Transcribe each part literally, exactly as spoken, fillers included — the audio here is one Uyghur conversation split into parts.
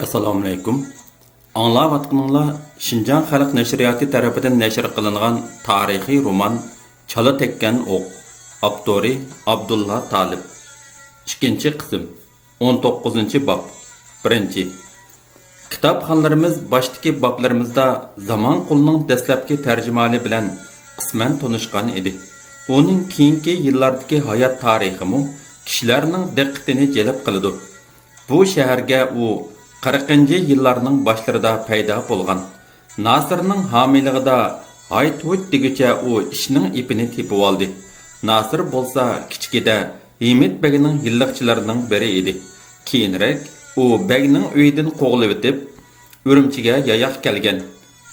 ئەسسالامۇئەلەيكۇم. ئاڭلاۋاتقىنىڭلار شىنجاڭ خەلق نەشرىياتى تەرىپىدىن نەشر قىلىنغان تارىخىي رومان چالا تەگكەن ئوق. ئاپتورى ئابدۇللا تالىپ. ئىككىنچى قىسىم. ئون توققۇزىنچى باب. بىرىنچى. كىتابخانلىرىمىز باشتىكى بابلىرىمىزدا زامانقۇلنىڭ دەسلەپكى تەرجىمىھالى بىلەن قىسمەن تونۇشقان ئىدى. ئۇنىڭ كېيىنكى يىللاردىكى ھايات تارىخىمۇ كىشىلەرنىڭ دىققىتىنى جەلپ قىلىدۇ. بۇ شەھەرگە ئۇ قىرىقىنچى يىللارنىڭ باشلىرىدا پەيدا بولغان. ناسىرنىڭ ھامىيلىقىدا ھايت-ھۇيت دېگۈچە ئۇ ئىشنىڭ ئېپىنى تېپىۋالدى. ناسىر بولسا كىچىكىدە ھىمىت بەگنىڭ يىللىقچىلىرىنىڭ بىرى ئىدى. كېيىنرەك ئۇ بەگنىڭ ئۆيىدىن قوغلىۋېتىپ، ئۈرۈمچىگە ياياق كەلگەن.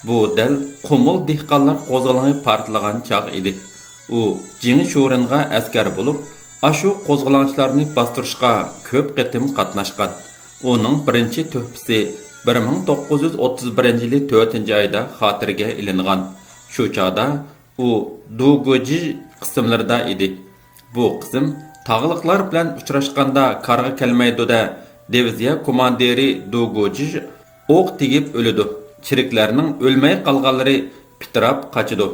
بۇ دەل قۇمۇل دېھقانلار قوزغىلىڭى پارتلىغان چاغ ئىدى. ئۇ جېڭ شورېنغا ئەسكەر بولۇپ، ئاشۇ قوزغىلاڭچىلارنى باستۇرۇشقا كۆپ قېتىم قاتناشقان. ئۇنىڭ بىرىنچى تۆھپىسى بىر مىڭ توققۇز يۈز ئوتتۇز بىرىنچى يىلى تۆتىنچى ئايدا خاتىرىگە ئېلىنغان. شۇ چاغدا ئۇ دۇگۇجى قىسىملىرىدا ئىدى. بۇ قىسىم تاغلىقلار بىلەن ئۇچراشقاندا كارغا كەلمەيدۇ-دە، دىۋىزىيە كوماندىرى دۇگۇجى ئوق تېگىپ ئۆلىدۇ. چېرىكلەرنىڭ ئۆلمەي قالغانلىرى پىتىراپ قاچىدۇ.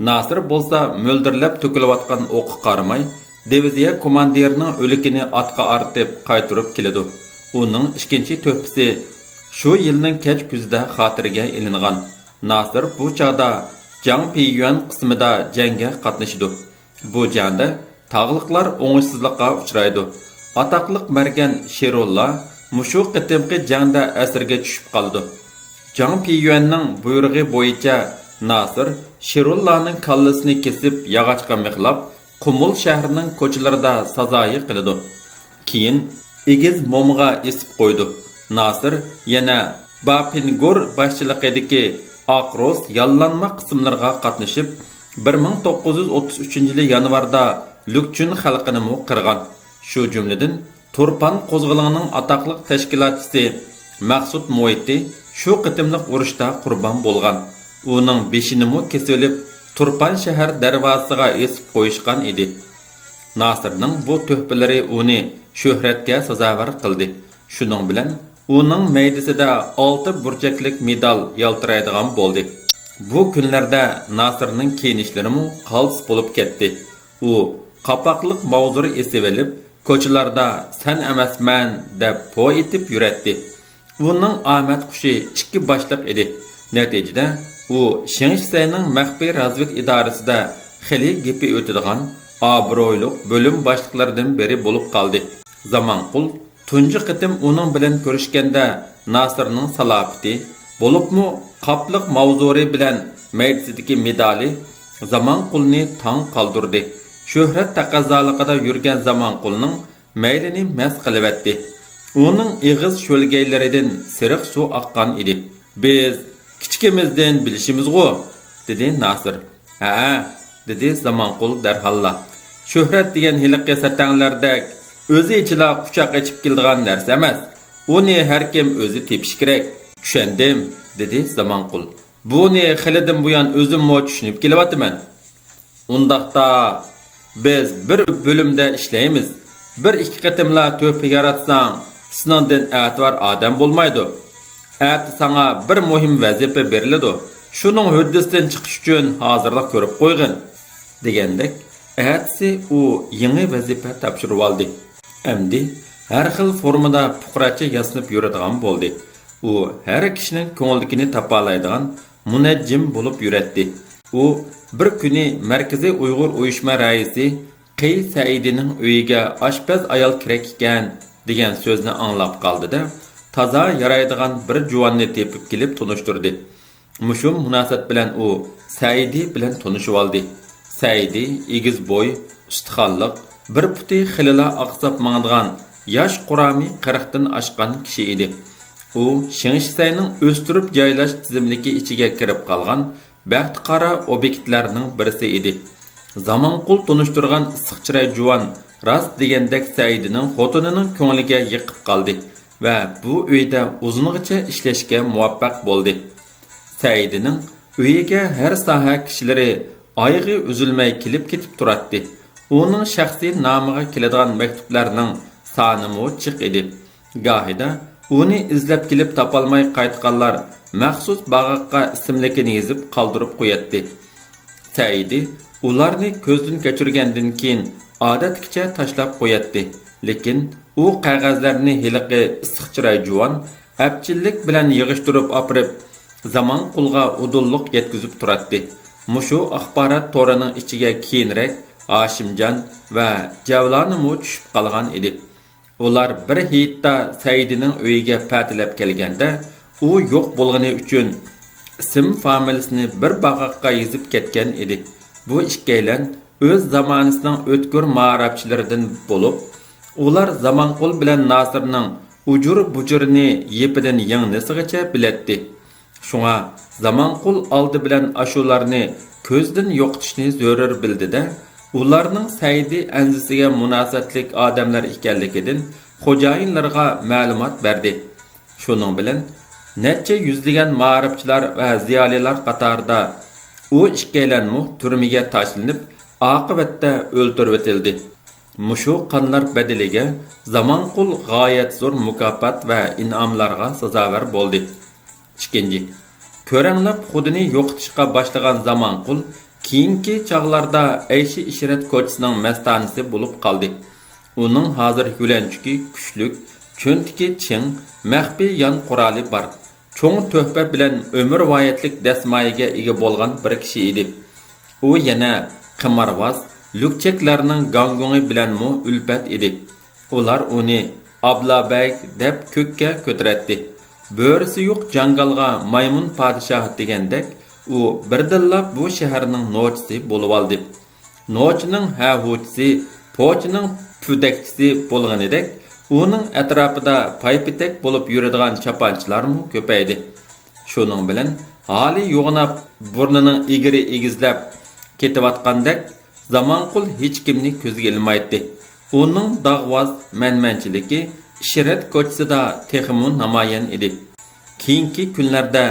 ناسىر بولسا مۆلدۈرلەپ تۆكۈلۈۋاتقان ئوققا قارىماي، دىۋىزىيە كوماندىرىنىڭ ئۆلۈكىنى ئاتقا ئارتىپ قايتۇرۇپ كېلىدۇ. ئۇنىڭ ئىككىنچى تۆھپىسى شۇ يىلنىڭ كەچ كۈزىدە خاتىرىگە ئېلىنغان. ناسىر بۇ چاغدا جاڭ پىييۈەن قىسمىدا جەڭگە قاتنىشىدۇ. بۇ جەڭدە تاغلىقلار ئوڭۇشسىزلىققا ئۇچرايدۇ. ئاتاقلىق مەرگەن شېرۇللا مۇشۇ قېتىمقى جەڭدە ئەسىرگە چۈشۈپ قالىدۇ. جاڭ پىييۈەننىڭ بۇيرۇقى بويىچە ناسىر شېرۇللانىڭ كاللىسىنى كېسىپ، ياغاچقا مىخلاپ، قۇمۇل شەھىرىنىڭ كوچىلىرىدا سازايى قىلىدۇ. كېيىن ئېگىز مومىغا ئېسىپ قويىدۇ. ناسىر يەنە بافىنگور باشچىلىقىدىكى ئاقروس ياللانما قىسىملىرىغا قاتنىشىپ، بىر مىڭ توققۇز يۈز ئوتتۇز ئۈچىنچى يىلى يانۋاردا لۈكچۈن خەلقىنىمۇ قىرغان. شۇ جۈملىدىن تۇرپان قوزغىلىڭىنىڭ ئاتاقلىق تەشكىلاتچىسى مەخسۇت مۇھىتى شۇ قېتىملىق ئۇرۇشتا قۇربان بولغان. ئۇنىڭ بېشىنىمۇ كېسىۋېلىپ، تۇرپان شەھەر دەرۋازىسىغا ئېسىپ قويۇشقان ئىدى. ناسىرنىڭ بۇ تۆھپىلىرى ئۇنى شۆھرەتكە سازاۋەر قىلدى. شۇنىڭ بىلەن ئۇنىڭ مەيدىسىدە ئالتە بۇرجەكلىك مېدال يالتىرايدىغان بولدى. بۇ كۈنلەردە ناسىرنىڭ كىيىنىشلىرىمۇ قالتىس بولۇپ كەتتى. ئۇ قاپاقلىق ماۋزۇر ئېسىۋېلىپ، كوچىلاردا «سەن ئەمەس، مەن» دەپ پو ئېتىپ يۈرەتتى. ئۇنىڭ ئامەت قۇشى ئىككى باشلىق ئىدى. نەتىجىدە، ئۇ شېڭ شىسەينىڭ مەخپىي رازۋېد ئىدارىسىدە خېلى گېپى ئۆتىدىغان، ئابرۇيلۇق بۆلۈم باشلىقلىرىدىن بىرى بولۇپ قالدى. زامانقۇل تۇنجى قېتىم ئۇنىڭ بىلەن كۆرۈشكەندە، ناسىرنىڭ سالاپىتى، بولۇپمۇ قاپلىق ماۋزۇرى بىلەن مەيدىسىدىكى مېدالى زامانقۇلنى تاڭ قالدۇردى. شۆھرەت تەقەززالىقىدا يۈرگەن زامانقۇلنىڭ مەيلىنى مەس قىلىۋەتتى. ئۇنىڭ ئېغىز شۆلگەيلىرىدىن سېرىق سۇ ئاققان ئىدى. «بىز كىچىكىمىزدىن بىلىشىمىزغۇ؟» دېدى ناسىر. «ھەئە»، دېدى زامانقۇل دەرھاللا. «شۆھرەت دېگەن ھېلىقى سەتەڭلەردەك ئۆزى ئېچىلا قۇچاق ئېچىپ كېلىدىغان نەرسە ئەمەس. ئۇنى ھەركىم ئۆزى تېپىشى كېرەك.» «چۈشەندىم»، دېدى زامانقۇل. «بۇنى خېلىدىن بۇيان ئۆزۈممۇ چۈشىنىپ كېلىۋاتىمەن.» «ئۇنداقتا، بىز بىر بۆلۈمدە ئىشلەيمىز. بىر-ئىككى قېتىملا تۆھپە ياراتساڭ، سېنىڭدىن ئەتىۋار ئادەم بولمايدۇ. ئەتە ساڭا بىر مۇھىم ۋەزىپە بېرىلىدۇ. شۇنىڭ ھۆددىسىدىن چىقىش ئۈچۈن ھازىرلىق كۆرۈپ قويغىن.» دېگەندەك، ئەتىسى ئۇ يېڭى ۋەزىپە تاپشۇرۇۋالدى. ئەمدى ھەر خىل فورمىدا پۇقراچە ياسىنىپ يۈرىدىغان بولدى. ئۇ ھەر كىشىنىڭ كۆڭلىدىكىنى تاپالايدىغان مۇنەججىم بولۇپ يۈرەتتى. ئۇ بىر كۈنى مەركىزىي ئۇيغۇر ئۇيۇشما رەئىسى قېي سەئىدىنىڭ ئۆيىگە ئاشپەز ئايال كېرەك ئىكەن، دېگەن سۆزنى ئاڭلاپ قالدى-دە، تازا يارايدىغان بىر جۇۋاننى تېپىپ كېلىپ تونۇشتۇردى. مۇشۇ مۇناسىۋەت بىلەن ئۇ سەئىدى بىلەن تونۇشۇۋالدى. سەئىدى ئېگىز بوي، ئۇستىخانلىق، بىر پۇتى خېلىلا ئاقساپ ماڭىدىغان ياش قۇرامى قىرىقتىن ئاشقان كىشى ئىدى. ئۇ شېڭ شىسەينىڭ ئۆستۈرۈپ جايلاش تىزىملىكى ئىچىگە كىرىپ قالغان بەختى قارا ئوبيېكتلارنىڭ بىرسى ئىدى. زامانقۇل تونۇشتۇرغان ئىسسىق چىراي جۇۋان راست دېگەندەك سەئىدىنىڭ خوتۇنىنىڭ كۆڭلىگە يېقىپ قالدى ۋە بۇ ئۆيدە ئۇزۇنغىچە ئىشلەشكە مۇۋەپپەق بولدى. سەئىدىنىڭ ئۆيىگە ھەر ساھە كىشىلىرى ئايىغى ئۈزۈلمەي كېلىپ-كېتىپ تۇراتتى. ئۇنىڭ شەخسىي نامىغا كېلىدىغان مەكتۇپلارنىڭ سانىمۇ جىق ئىدى. گاھىدا ئۇنى ئىزدەپ كېلىپ تاپالماي قايتقانلار مەخسۇس باغاققا ئىسىملىكىنى يېزىپ قالدۇرۇپ قوياتتى. سەئىدى ئۇلارنى كۆزدىن كەچۈرگەندىن كېيىن، ئادەتتىكىچە تاشلاپ قوياتتى. لېكىن ئۇ قەغەزلەرنى ھېلىقى ئىسسىق چىراي جۇۋان ئەپچىللىك بىلەن يىغىشتۇرۇپ ئاپىرىپ، زامانقۇلغا ئۇدۇللۇق يەتكۈزۈپ تۇراتتى. مۇشۇ ئاخبارات تورىنىڭ ئىچىگە كېيىنرەك ھاشىمجان ۋە جەۋلانىمۇ چۈشۈپ قالغان ئىدى. ئۇلار بىر ھېيتتا سەئىدىنىڭ ئۆيىگە پەتىلەپ كەلگەندە، ئۇ يوق بولغىنى ئۈچۈن ئىسىم فامىلىسىنى بىر باغاققا يېزىپ كەتكەن ئىدى. بۇ ئىككىيلەن ئۆز زامانىسىنىڭ ئۆتكۈر مائارىپچىلىرىدىن بولۇپ، ئۇلار زامانقۇل بىلەن ناسىرنىڭ ئۇجۇر-بۇجۇرىنى يېپىدىن يىڭنىسىغىچە بىلەتتى. شۇڭا زامانقۇل ئالدى بىلەن ئاشۇلارنى كۆزدىن يوقىتىشنى زۆرۈر بىلدى-دە، ئۇلارنىڭ سەئىدى ئەنزىسىگە مۇناسىۋەتلىك ئادەملەر ئىكەنلىكىدىن خوجايىنلىرىغا مەلۇمات بەردى. شۇنىڭ بىلەن نەچچە يۈزلىگەن مائارىپچىلار ۋە زىيالىيلار قاتارىدا ئۇ ئىككىيلەنمۇ تۈرمىگە تاشلىنىپ، ئاقىۋەتتە ئۆلتۈرۈۋېتىلدى. مۇشۇ قانلار بەدىلىگە زامانقۇل غايەت زور مۇكاپات ۋە ئىنئاملارغا سازاۋەر بولدى. ئىككىنچى، كۆرەڭلەپ خۇدىنى يوقىتىشقا باشلىغان زامانقۇل كېيىنكى چاغلاردا ئەيشى-ئىشرەت كوچىسىنىڭ مەستانىسى بولۇپ قالدى. ئۇنىڭ ھازىر يۆلەنچۈكى كۈچلۈك، چۆنتىكى چىڭ، مەخپىي يان قورالى بار. چوڭ تۆھپە بىلەن ئۆمۈرۋايەتلىك دەسمايىگە ئىگە بولغان بىر كىشى ئىدى. ئۇ يەنە قىمارۋاز، لۈكچەكلەرنىڭ گاڭگۇڭى بىلەنمۇ ئۈلپەت ئىدى. ئۇلار ئۇنى ئابلا بەگ دەپ كۆككە كۆتۈرەتتى. بۆرىسى يوق جاڭگالغا مايمۇن پادىشاھ دېگەندەك، ئۇ بىردىنلا بۇ شەھەرنىڭ نوچىسى بولۇۋالدى. نوچىنىڭ ھەھۇچىسى، پوچىنىڭ پۈدەكچىسى بولغىنىدەك، ئۇنىڭ ئەتراپىدا پايپېتەك بولۇپ يۈرىدىغان چاپانچىلارمۇ كۆپەيدى. شۇنىڭ بىلەن ھالى يوغىناپ، بۇرنىنىڭ ئېگىرى ئېگىزلەپ كېتىۋاتقاندەك، زامانقۇل ھېچكىمنى كۆزگە ئىلمايتتى. ئۇنىڭ داغۋاز مەنمەنچىلىكى ئىشرەت كوچىسىدا تېخىمۇ نامايان ئىدى. كېيىنكى كۈنلەردە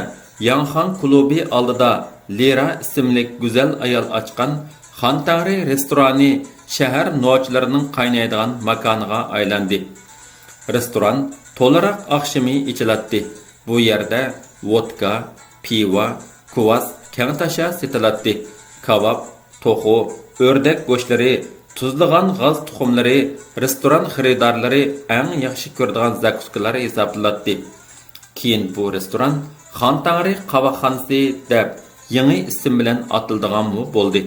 ياڭخان كۇلۇبى ئالدىدا لىرا ئىسىملىك گۈزەل ئايال ئاچقان خانتەڭرى رېستورانى شەھەر نوچىلىرىنىڭ قاينايدىغان ماكانىغا ئايلاندى. رېستوران تولىراق ئاخشىمى ئېچىلاتتى. بۇ يەردە ۋودكا، پىۋا، كۋاس كەڭتاشا سېتىلاتتى. كاۋاپ، توخۇ، ئۆردەك گۆشلىرى، تۇزلىغان غاز تۇخۇملىرى رېستوران خېرىدارلىرى ئەڭ ياخشى كۆرىدىغان زاكۇسكىلار ھېسابلىناتتى. كېيىن بۇ رېستوران خانتەڭرى قاۋاقخانىسى دەپ يېڭى ئىسىم بىلەن ئاتىلىدىغانمۇ بولدى.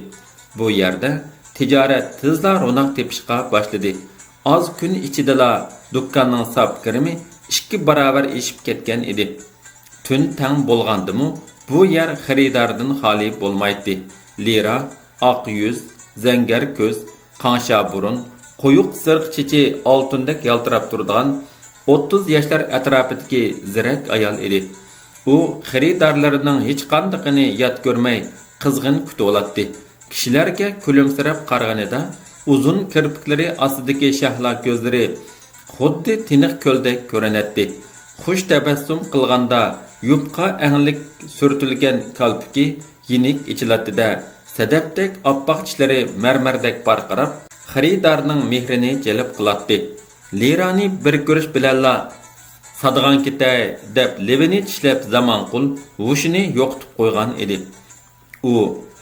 بۇ يەردە تىجارەت تېزلا روناق تېپىشقا باشلىدى. ئاز كۈن ئىچىدىلا دۇكاننىڭ ساپ كىرىمى ئىككى باراۋەر ئېشىپ كەتكەن ئىدى. تۈن تەڭ بولغاندىمۇ بۇ يەر خېرىداردىن خالىي بولمايتتى. لىرا، ئاق يۈز، زەڭگەر كۆز، قاڭشا بۇرۇن، قويۇق زىرق چېچى ئالتۇندەك يالتىراپ تۇرىدىغان ئوتتۇز ياشلار ئەتراپىدىكى زېرەك ئايال ئىدى. ئۇ خېرىدارلىرىنىڭ ھېچقاندىقىنى يات كۆرمەي، قىزغىن كۈتۈۋالاتتى. كىشىلەرگە كۈلۈمسىرەپ قارىغىنىدا، ئۇزۇن كىرپىكلىرى ئاستىدىكى شەھلا كۆزلىرى خۇددى تىنىق كۆلدەك كۆرۈنەتتى. خۇش تەبەسسۇم قىلغاندا، يۇپقا ئەڭلىك سۈرتۈلگەن كالپۇكى يېنىك ئېچىلاتتى-دە، سەدەپتەك ئاپئاق چىشلىرى مەرمەردەك پارقىراپ، خېرىدارنىڭ مېھرىنى جەلپ قىلاتتى. لىرانى بىر كۆرۈش بىلەنلا، «ساتىدىغان كېتەي» دەپ لېۋىنى چىشلەپ زامانقۇل ھوشىنى يوقىتىپ قويغان ئىدى. ئۇ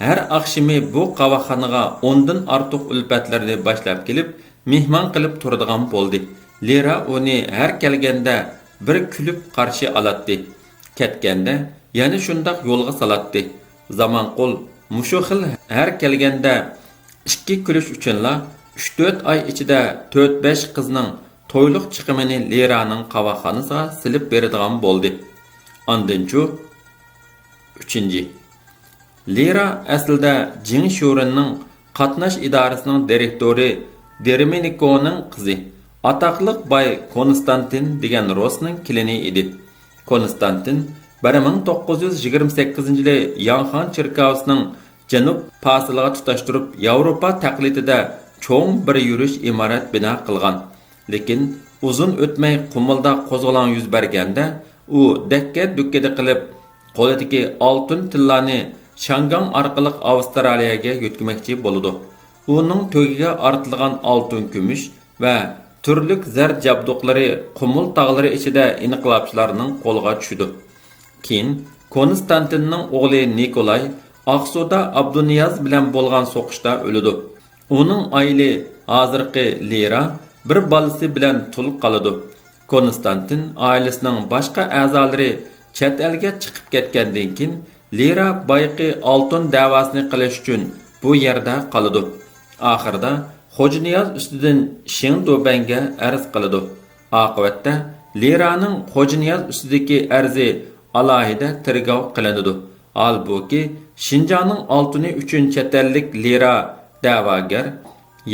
ھەر ئاخشىمى بۇ قاۋاقخانىغا ئوندىن ئارتۇق ئۈلپەتلىرىنى باشلاپ كېلىپ، مېھمان قىلىپ تۇرىدىغان بولدى. لىرا ئۇنى ھەر كەلگەندە بىر كۈلۈپ قارشى ئالاتتى. كەتكەندە يەنە شۇنداق يولغا سالاتتى. زامانقۇل مۇشۇ خىل ھەر كەلگەندە ئىككى كۈلۈش ئۈچۈنلا ئۈچ-تۆت ئاي ئىچىدە تۆت-بەش قىزنىڭ تويلۇق چىقىمىنى لىرانىڭ قاۋاقخانىسىغا سېلىپ بېرىدىغان بولدى. ئاندىنچۇ؟ ئۈچىنچى. لىرا ئەسلىدە جىڭ شيۇرېننىڭ قاتناش ئىدارىسىنىڭ دىرېكتورى دېرمېنىكونىڭ قىزى، ئاتاقلىق باي كونستانتىن دېگەن رۇسنىڭ كېلىنى ئىدى. كونستانتىن بىر مىڭ توققۇز يۈز يىگىرمە سەككىزىنچى يىلى ياڭخان چېركاۋىسىنىڭ جەنۇب پاسىلىغا تۇتاشتۇرۇپ، ياۋروپا تەقلىدىدە چوڭ بىر يۈرۈش ئىمارەت بىنا قىلغان. لېكىن ئۇزۇن ئۆتمەي قۇمۇلدا قوزغىلاڭ يۈز بەرگەندە، ئۇ دەككە-دۈككىدە قىلىپ، قولىدىكى ئالتۇن تىللانى شاڭگاڭ ئارقىلىق ئاۋسترالىيەگە يۆتكىمەكچى بولىدۇ. ئۇنىڭ تۆگىگە ئارتىلغان ئالتۇن، كۈمۈش ۋە تۈرلۈك زەر جابدۇقلىرى قۇمۇل تاغلىرى ئىچىدە ئىنقىلابچىلارنىڭ قولىغا چۈشىدۇ. كېيىن كونستانتىننىڭ ئوغلى نىكولاي ئاقسۇدا ئابدۇنىياز بىلەن بولغان سوقۇشتا ئۆلىدۇ. ئۇنىڭ ئايىلى، ھازىرقى لىرا، بىر بالىسى بىلەن تۇل قالىدۇ. كونستانتىن ئائىلىسىنىڭ باشقا ئەزالىرى چەت ئەلگە چىقىپ كەتكەندىن كېيىن، لىرا بايىقى ئالتۇن دەۋاسىنى قىلىش ئۈچۈن بۇ يەردە قالىدۇ. ئاخىرىدا خوجانىياز ئۈستىدىن شېڭ دۇبەنگە ئەرز قىلىدۇ. ئاقىۋەتتە لىرانىڭ خوجانىياز ئۈستىدىكى ئەرزى ئالاھىدە تېرگاۋ قىلىنىدۇ. ھالبۇكى، شىنجاڭنىڭ ئالتۇنى ئۈچۈن چەت ئەللىك لىرا دەۋاگەر،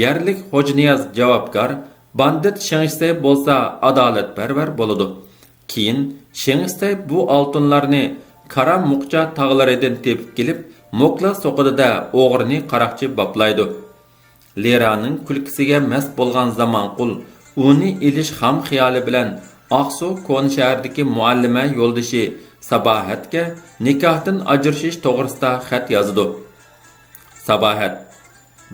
يەرلىك خوجانىياز جاۋابكار، باندىت شېڭ شىسەي بولسا ئادالەتپەرۋەر بولىدۇ. كېيىن شېڭ شىسەي بۇ ئالتۇنلارنى كارامۇقچا تاغلىرىدىن تېپىپ كېلىپ، موكلا سوقىدىدا ئوغرىنى قاراقچى باپلايدۇ. لىرانىڭ كۈلكىسىگە مەست بولغان زامانقۇل ئۇنى ئېلىش خام خىيالى بىلەن ئاقسۇ كونا شەھىرىدىكى مۇئەللىمە يولدىشى ساباھەتكە نىكاھتىن ئاجرىشىش توغرىسىدا خەت يازىدۇ. ساباھەت،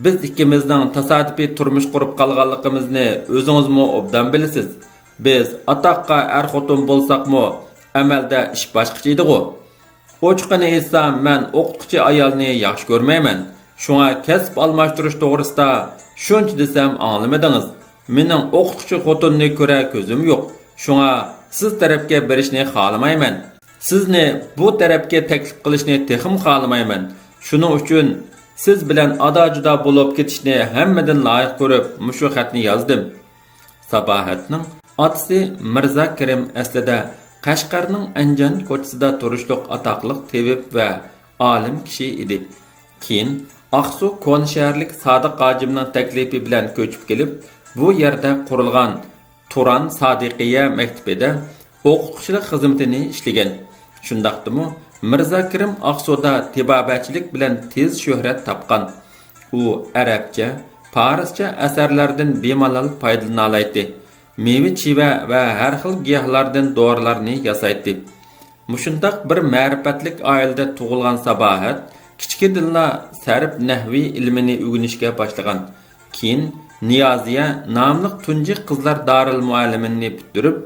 بىز ئىككىمىزنىڭ تاسادىپىي تۇرمۇش قۇرۇپ قالغانلىقىمىزنى ئۆزىڭىزمۇ ئوبدان بىلىسىز. بىز ئاتاققا ئەر-خوتۇن بولساقمۇ، ئەمەلدە ئىش باشقىچە ئىدىغۇ. ئوچۇقىنى ئېيتسام، مەن ئوقۇتقۇچى ئايالنى ياخشى كۆرمەيمەن. شۇڭا كەسىپ ئالماشتۇرۇش توغرىسىدا شۇنچە دېسەم ئاڭلىمىدىڭىز. مېنىڭ ئوقۇتقۇچى خوتۇننى كۆرەر كۆزۈم يوق. شۇڭا سىز تەرەپكە بېرىشنى خالىمايمەن. سىزنى بۇ تەرەپكە تەكلىپ قىلىشنى تېخىمۇ خالىمايمەن. شۇنىڭ ئۈچۈن سىز بىلەن ئادا-جۇدا بولۇپ كېتىشنى ھەممىدىن لايىق كۆرۈپ، مۇشۇ خەتنى يازدىم. ساباھەتنىڭ ئاتىسى مىرزا كېرىم ئەسلىدە قەشقەرنىڭ ئەنجان كوچىسىدا تۇرۇشلۇق ئاتاقلىق تېۋىپ ۋە ئالىم كىشى ئىدى. كېيىن ئاقسۇ كونا شەھەرلىك سادىق ھاجىمنىڭ تەكلىپى بىلەن كۆچۈپ كېلىپ، بۇ يەردە قۇرۇلغان تۇران سادىقىيە مەكتىپىدە ئوقۇتقۇچىلىق خىزمىتىنى ئىشلىگەن. شۇنداقتىمۇ مىرزا كېرىم ئاقسۇدا تېبابەتچىلىك بىلەن تېز شۆھرەت تاپقان. ئۇ ئەرەبچە، پارسچە ئەسەرلەردىن بىمالال پايدىلىنالايتتى. مېۋە-چىۋە ۋە ھەر خىل گىياھلاردىن دورىلارنى ياسايتتى. مۇشۇنداق بىر مەرىپەتلىك ئائىلىدە تۇغۇلغان ساباھەت كىچىكىدىنلا سەرپ نەھۋى ئىلمىنى ئۆگىنىشكە باشلىغان. كېيىن نىيازىيە ناملىق تۇنجى قىزلار دارىلمۇئەللىمىنىنى پۈتتۈرۈپ،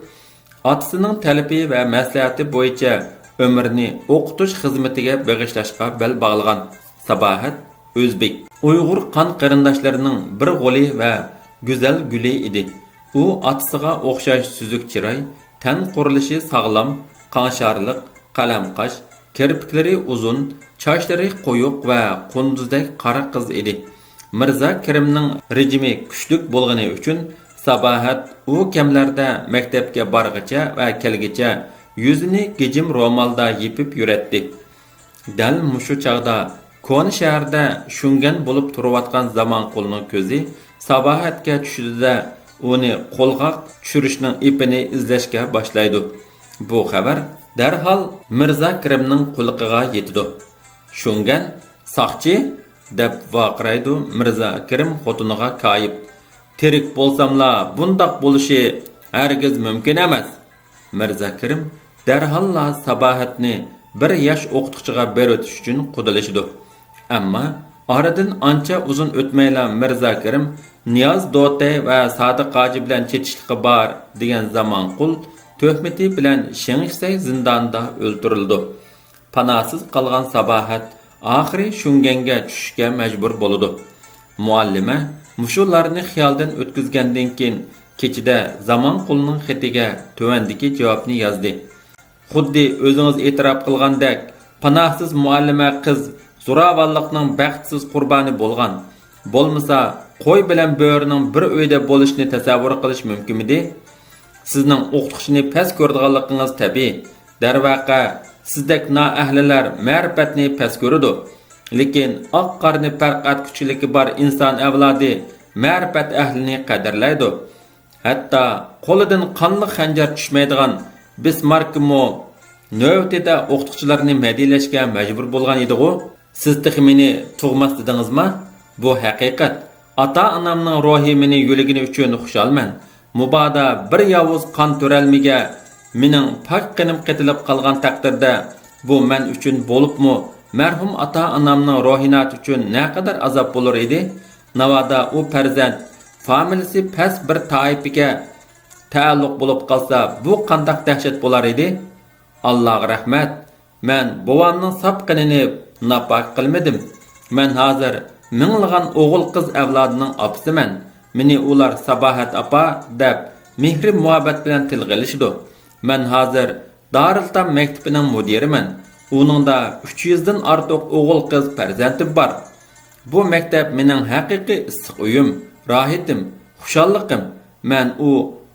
ئاتىسىنىڭ تەلىپى ۋە مەسلىھەتى بويىچە ئۆمرىنى ئوقۇتۇش خىزمىتىگە بېغىشلاشقا بەل باغلىغان. ساباھەت ئۆزبېك، ئۇيغۇر قان قېرىنداشلىرىنىڭ بىر غولى ۋە گۈزەل گۈلى ئىدى. ئۇ ئاتىسىغا ئوخشاش سۈزۈك چىراي، تەن قۇرۇلۇشى ساغلام، قاڭشارلىق، قەلەم قاش، كىرپىكلىرى ئۇزۇن، چاچلىرى قويۇق ۋە قۇندۇزدەك قارا قىز ئىدى. مىرزا كېرىمنىڭ رېجىمى كۈچلۈك بولغىنى ئۈچۈن، ساباھەت ئۇ كەملەردە مەكتەپكە بارغىچە ۋە كەلگىچە يۈزىنى گىجىم رومالدا يېپىپ يۈرەتتى. دەل مۇشۇ چاغدا كونا شەھەردە شۇڭگەن بولۇپ تۇرۇۋاتقان زامانقۇلنىڭ كۆزى ساباھەتكە چۈشىدۇ-دە، ئۇنى قولغا چۈشۈرۈشنىڭ ئېپىنى ئىزدەشكە باشلايدۇ. بۇ خەۋەر دەرھال مىرزا كېرىمنىڭ قۇلىقىغا يېتىدۇ. «شۇڭگەن؟ ساقچى!» دەپ ۋارقىرايدۇ مىرزا كېرىم خوتۇنىغا كايىپ. «تىرىك بولساملا بۇنداق بولۇشى ھەرگىز مۇمكىن ئەمەس.» مىرزا كېرىم دەرھاللا ساباھەتنى بىر ياش ئوقۇتقۇچىغا بېرىۋېتىش ئۈچۈن قۇدىلىشىدۇ. ئەمما ئارىدىن ئانچە ئۇزۇن ئۆتمەيلا مىرزا كېرىم نىياز دوتەي ۋە سادىق ھاجى بىلەن چېتىشلىقى بار دېگەن زامانقۇل تۆھمىتى بىلەن شېڭشىسەي زىندانىدا ئۆلتۈرۈلىدۇ. پاناھسىز قالغان ساباھەت ئاخىرى شۇڭگەنگە چۈشۈشكە مەجبۇر بولىدۇ. مۇئەللىمە مۇشۇلارنى خىيالدىن ئۆتكۈزگەندىن كېيىن، كېچىدە زامانقۇلنىڭ خېتىگە تۆۋەندىكى جاۋابنى يازدى: «خۇددى ئۆزىڭىز ئېتىراپ قىلغاندەك، پاناھسىز مۇئەللىمە قىز زوراۋانلىقنىڭ بەختسىز قۇربانى بولغان. بولمىسا، قوي بىلەن بۆرىنىڭ بىر ئۆيدە بولۇشىنى تەسەۋۋۇر قىلىش مۇمكىنمىدى؟ سىزنىڭ ئوقۇتقۇچىنى پەس كۆرىدىغانلىقىڭىز تەبىئىي. دەرۋەقە، سىزدەك نائەھلىلەر مەرىپەتنى پەس كۆرىدۇ. لېكىن ئاق-قارىنى پەرق ئەتكۈچىلىكى بار ئىنسان ئەۋلادى مەرىپەت ئەھلىنى قەدىرلەيدۇ. ھەتتا قولىدىن قانلىق خەنجەر چۈشمەيدىغان بىسماركمۇ نۆۋىتىدە ئوقۇتقۇچىلارنى مەدھىيلەشكە مەجبۇر بولغان ئىدىغۇ؟ سىز تېخى مېنى تۇغماس دېدىڭىزما؟ بۇ ھەقىقەت. ئاتا-ئانامنىڭ روھى مېنى يۆلىگىنى ئۈچۈن خۇشالمەن. مۇبادا بىر ياۋۇز قان تۆرەلمىگە مېنىڭ پاك قېنىم قېتىلىپ قالغان تەقدىردە، بۇ مەن ئۈچۈن بولۇپمۇ مەرھۇم ئاتا-ئانامنىڭ روھىناتى ئۈچۈن نەقەدەر ئازاب بولۇر ئىدى؟ ناۋادا ئۇ پەرزەنت فامىلىسى پەس بىر تائىپىگە تەئەللۇق بولۇپ قالسا، بۇ قانداق دەھشەت بولار ئىدى؟ ئاللاغا رەھمەت، مەن بوۋامنىڭ ساپ قېنىنى ناپاكا قىلمىدىم. مەن ھازىر مىڭلىغان ئوغۇل-قىز ئەۋلادىنىڭ ئاپىسىمەن. مېنى ئۇلار ساباھەت ئاپا دەپ مېھرى-مۇھەببەت بىلەن تىلغا ئېلىشىدۇ. مەن ھازىر دارىلتام مەكتىپىنىڭ مۇدىرىمەن. ئۇنىڭدا ئۈچ يۈزدىن ئارتۇق ئوغۇل-قىز پەرزەنتىم بار. بۇ مەكتەپ مېنىڭ ھەقىقىي ئىسسىق ئۆيۈم، راھىتىم، خۇشاللىقىم. مەن ئۇ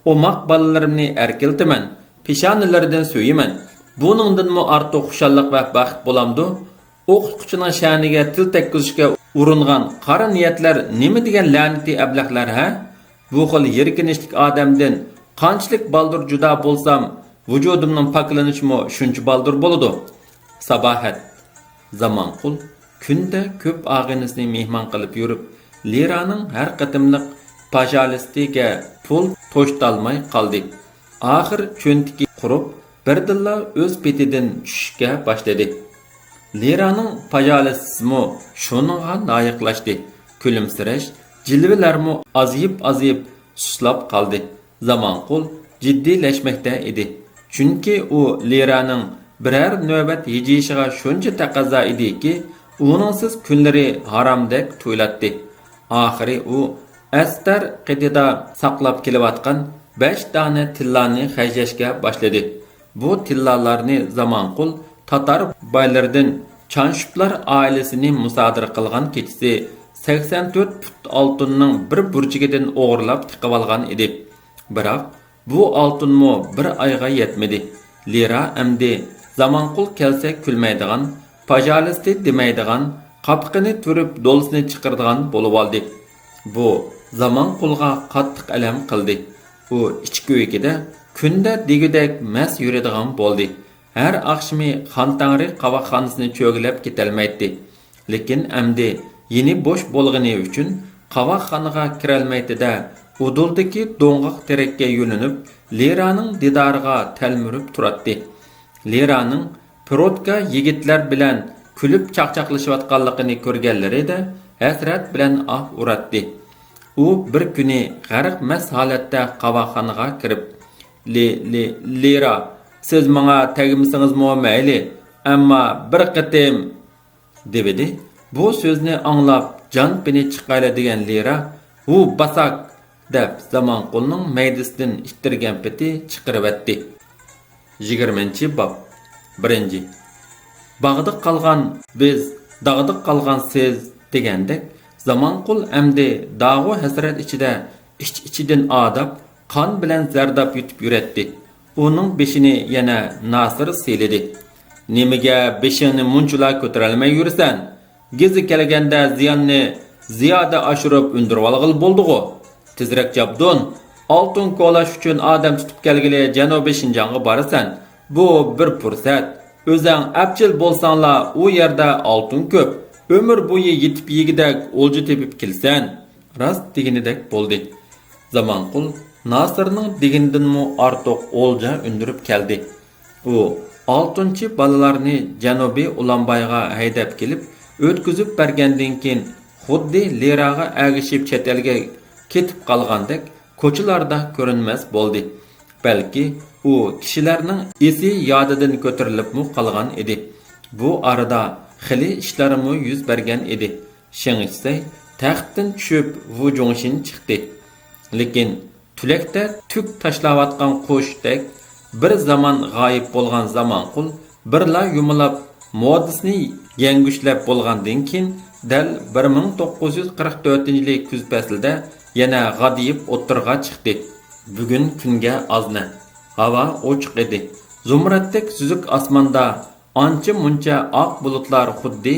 ئوماق بالىلىرىمنى ئەركىلىتىمەن، پېشانىلىرىدىن سۆيىمەن. بۇنىڭدىنمۇ ئارتۇق خۇشاللىق ۋە بەخت بولامدۇ؟ ئوقۇتقۇچىنىڭ شەنىگە تىل تەگكۈزۈشكە ئۇرۇنغان قارا نىيەتلەر نېمە دېگەن لەنىتىي ئەبلەخلەر ھە؟ بۇ خىل يىركىنچلىك ئادەمدىن قانچىلىك بالدۇر جۇدا بولسام، ۋۇجۇدۇمنىڭ پاكلىنىشىمۇ شۇنچە بالدۇر بولىدۇ. ساباھەت. زامانقۇل كۈندە كۆپ ئاغىنىسىنى مېھمان قىلىپ يۈرۈپ، لىرانىڭ ھەر قېتىملىق پاژالىستىگە پۇل توشتالماي قالدى. ئاخىر چۆنتىكى قۇرۇپ، بىردىنلا ئۆز پېتىدىن چۈشۈشكە باشلىدى. لىرانىڭ پاژالىسىمۇ شۇنىڭغا لايىقلاشتى. كۈلۈمسىرەش، جىلۋىلەرمۇ ئازىيىپ-ئازىيىپ سۇسلاپ قالدى. زامانقۇل جىددىيلەشمەكتە ئىدى. چۈنكى ئۇ لىرانىڭ بىرەر نۆۋەت ھىجىيىشىغا شۇنچە تەقەززا ئىدىكى، ئۇنىڭسىز كۈنلىرى ھارامدەك تۇيۇلاتتى. ئاخىرى ئۇ ئەستەر قېتىدا ساقلاپ كېلىۋاتقان بەش دانە تىللانى خەجلەشكە باشلىدى. بۇ تىللالارنى زامانقۇل تاتار بايلىرىدىن چانشۇپلار ئائىلىسىنى مۇسادىرە قىلغان كېچىسى سەكسەن تۆت پۇت ئالتۇننىڭ بىر بۇرجىكىدىن ئوغرىلاپ تىقىۋالغان ئىدى. بىراق، بۇ ئالتۇنمۇ بىر ئايغا يەتمىدى. لىرا ئەمدى زامانقۇل كەلسە كۈلمەيدىغان، پاژالىستى دېمەيدىغان، قاپىقىنى تۈرۈپ دولىسىنى چىقىرىدىغان بولۇۋالدى. بۇ زامانقۇلغا قاتتىق ئەلەم قىلدى. ئۇ ئىچ كۆيۈكىدە كۈندە دېگۈدەك مەست يۈرىدىغان بولدى. ھەر ئاخشىمى خانتەڭرى قاۋاقخانىسىنى چۆگىلەپ كېتەلمەيتتى. لېكىن ئەمدى يېنى بوش بولغىنى ئۈچۈن قاۋاقخانىغا كىرەلمەيتتى-دە، ئۇدۇلدىكى دوڭغاق تېرەككە يۆلىنىپ، لىرانىڭ دىدارىغا تەلمۈرۈپ تۇراتتى. لىرانىڭ پروتكا يىگىتلەر بىلەن كۈلۈپ چاقچاقلىشىۋاتقانلىقىنى كۆرگەنلىرىدە ھەسرەت بىلەن ئاھ ئۇراتتى. ئۇ بىر كۈنى غەرق مەست ھالەتتە قاۋاقخانىغا كىرىپ، لى، لى، لىرا، سىز ماڭا تەگمىسىڭىزمۇ مەيلى، ئەمما بىر قېتىم دېۋىدى. بۇ سۆزنى ئاڭلاپ، جان پېنى چىقايلا دېگەن لىرا، ھۇ، باساك! دەپ، زامانقۇلنىڭ مەيدىسىدىن ئىتتىرگەن پېتى چىقىرىۋەتتى. يىگىرمىنچى باب. بىرىنچى. باغدا قالغان بىز، داغدا قالغان سىز دېگەندەك، زامانقۇل ئەمدى داغۇ ھەسرەت ئىچىدە ئىچ-ئىچىدىن ئاداپ، قان بىلەن زەرداب يۇتۇپ يۈرەتتى. ئۇنىڭ بېشىنى يەنە ناسىر سىيلىدى. نېمىگە بېشىڭنى مۇنچىلا كۆتۈرەلمەي يۈرىسەن؟ گېزى كەلگەندە زىياننى زىيادە ئاشۇرۇپ ئۈندۈرۈۋالغىلى بولدىغۇ. تېزرەك جابدۇن، ئالتۇن كولاش ئۈچۈن ئادەم تۇتۇپ كەلگىلى جەنۇبىي شىنجاڭغا بارىسەن. بۇ بىر پۇرسەت. ئۆزەڭ ئەپچىل بولساڭلا، ئۇ يەردە ئالتۇن كۆپ. ئۆمۈر بويى يېتىپ يېگۈدەك ئولجا تېپىپ كېلىسەن. راست دېگىنىدەك بولدى. زامانقۇل ناسىرنىڭ دېگىنىدىنمۇ ئارتۇق ئولجا ئۈندۈرۈپ كەلدى. ئۇ ئالتۇنچى بالىلارنى جەنۇبىي ئۇلانبايغا ھەيدەپ كېلىپ، ئۆتكۈزۈپ بەرگەندىن كېيىن، خۇددى لىراغا ئەگىشىپ چەت ئەلگە كېتىپ قالغاندەك، كوچىلاردا كۆرۈنمەس بولدى. بەلكى ئۇ كىشىلەرنىڭ ئېسى يادىدىن كۆتۈرۈلۈپمۇ قالغان ئىدى. بۇ ئارىدا خېلى ئىشلارمۇ يۈز بەرگەن ئىدى. شېڭ شىسەي تەختتىن چۈشۈپ، ۋۇ جۇڭشىن چىقتى. لېكىن تۈلەكتە تۈك تاشلاۋاتقان قۇشتەك بىر زامان غايىب بولغان زامانقۇل بىرلا يۇمىلاپ، مودىسىنى يەڭگۈشلەپ بولغاندىن كېيىن، دەل بىر مىڭ توققۇز يۈز قىرىق تۆتىنچى يىلى كۈز پەسلىدە يەنە غادىيىپ ئوتتۇرىغا چىقتى. بۈگۈن كۈنگە ئازنە. ھاۋا ئوچۇق ئىدى. زۇمرەتتەك سۈزۈك ئاسماندا ئانچە-مۇنچە ئاق بۇلۇتلار خۇددى